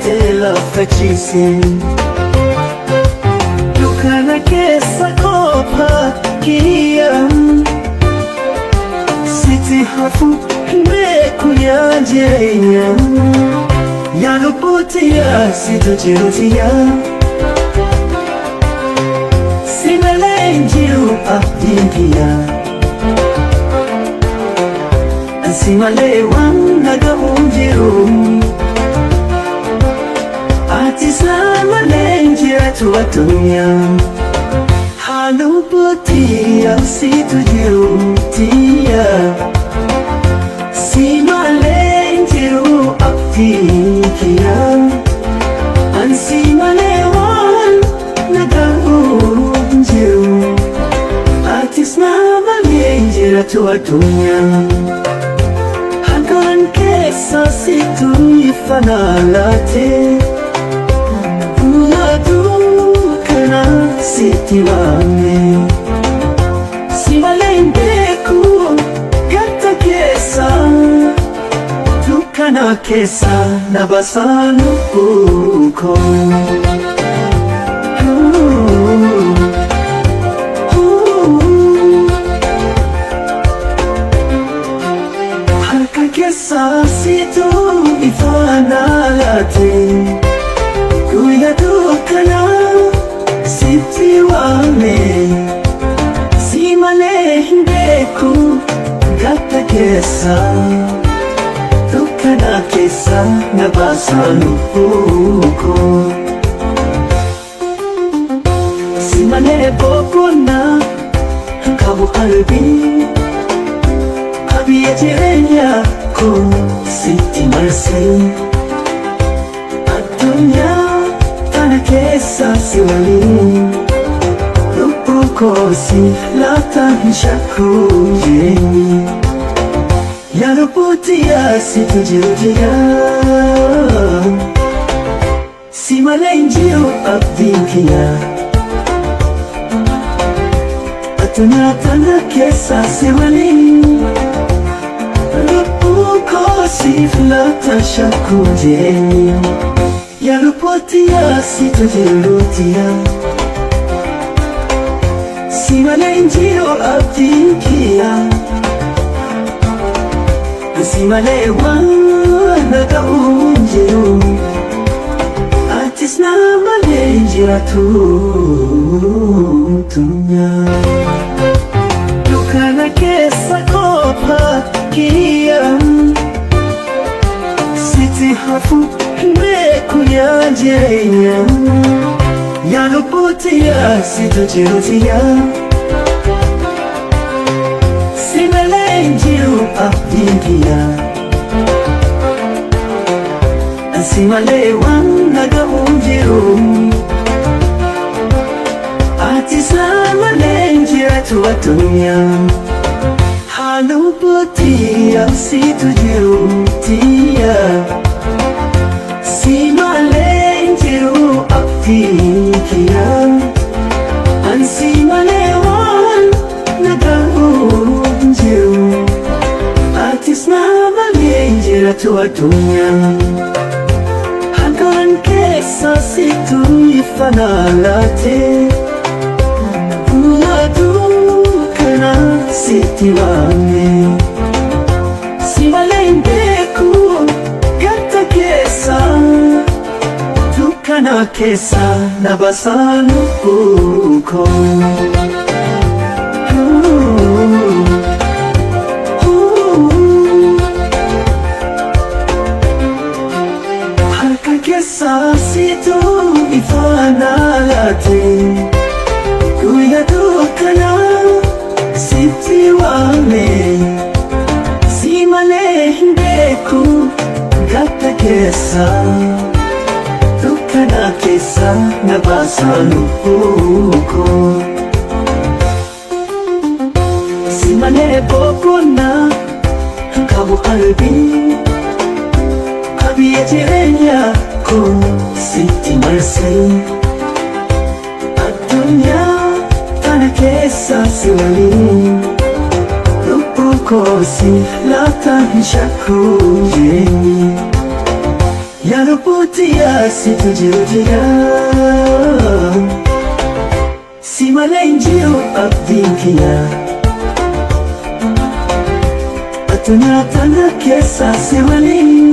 teete lafa ciise. Dukkana keessa kophaa kiyya sitti hafu beeku yaa jireenya. Yaa lubbuutiyya situ jirutiyya. Si malee hin jiru abdiin kiyya. Si malee waan naga'u hin jiru. Ati isaa malee hin jiraatu addunyaa. Haa lubbuutiyya situ jirutiyya. Si malee hin jiru abdiin kiyya. Ansi malee waan naga'u hin jiru. Atis na malee hin jiraatu addunyaa. Halkan keessa situ ifa na laate. Aduu kana sitti waame. Si malee hin beeku gata keessa. Dukkana keessa na baasaa lubbuu koo. Harka keessa situ ifa na laate. Guyyaa dukkana sitti waame. Si malee hin beeku gata keessa. Dukkana keessa na baasaa lubbuu koo. Si malee boqonnaa qabu qalbii. Qabiyyee jireenya koo sitti marsee. Addunyaa tana keessa si waliin. Lubbuu koo si laata hin shakku jireenyi. Yaa lubbuutiyya situ jirutiyya. Si malee hin jiru abdiin kiyya. Addunyaa tana keessa si waliin. Lubbuu koo siif laata shakku jireenyi. Yaa lubbuutiyya situ jirutiyya. Si malee hin jiru abdiin kiyya. Si malee waan naga'u hin jiru. Atis na malee hin jiraatu addunyaa. Dukkana keessa kophaa kiyya. Sitti hafu beeku yaa jireenya. Yaa lubbuutiyya situ jirutiyya. Si malee hin jiru abdiin kiyya. Si malee waan naga'u hin jiru. Ati isaa malee hin jiraatu addunyaa. Haa lubbuutiyya situ jirutiyya. Si malee hin jiru abdiin kiyya. Ansi malee waan naga'u hin jiru. Atis na malee hin jiraatu addunyaa. Halkan keessa situ ifa na laate. Aduu kana sitti waame. Si malee hin beeku gata keessa. Dukkana keessa na baasaa lubbuu koo. Harka keessa situ ifa na laate. Guyyaa dukkana sitti waame. Si malee hin beeku gata keessa. Dukkana keessa na baasaa lubbuu koo. Si malee boqonnaa qabu qalbii. Qabiyyee jireenya koo sitti marsee. Addunyaa tana keessa si waliin. Lubbuu koo si laata hin shakku jireenyi. Yaa lubbuutti yaasitu jiru jira. Si malee hin jiru abdiin kiyya. Addunyaa tana keessa si waliin.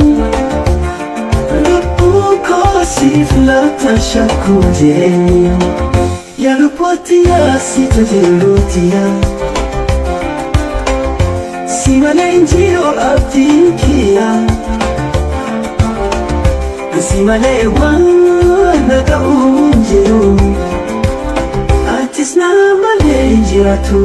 Lubbuu koo siif laata shakkuu jireenya. Yaa lubbuutti yaasitu jiru jira. Si malee hin jiru abdiin kiyya. Si malee waan na ga'u hin jiru. Atis na malee hin jiraatu.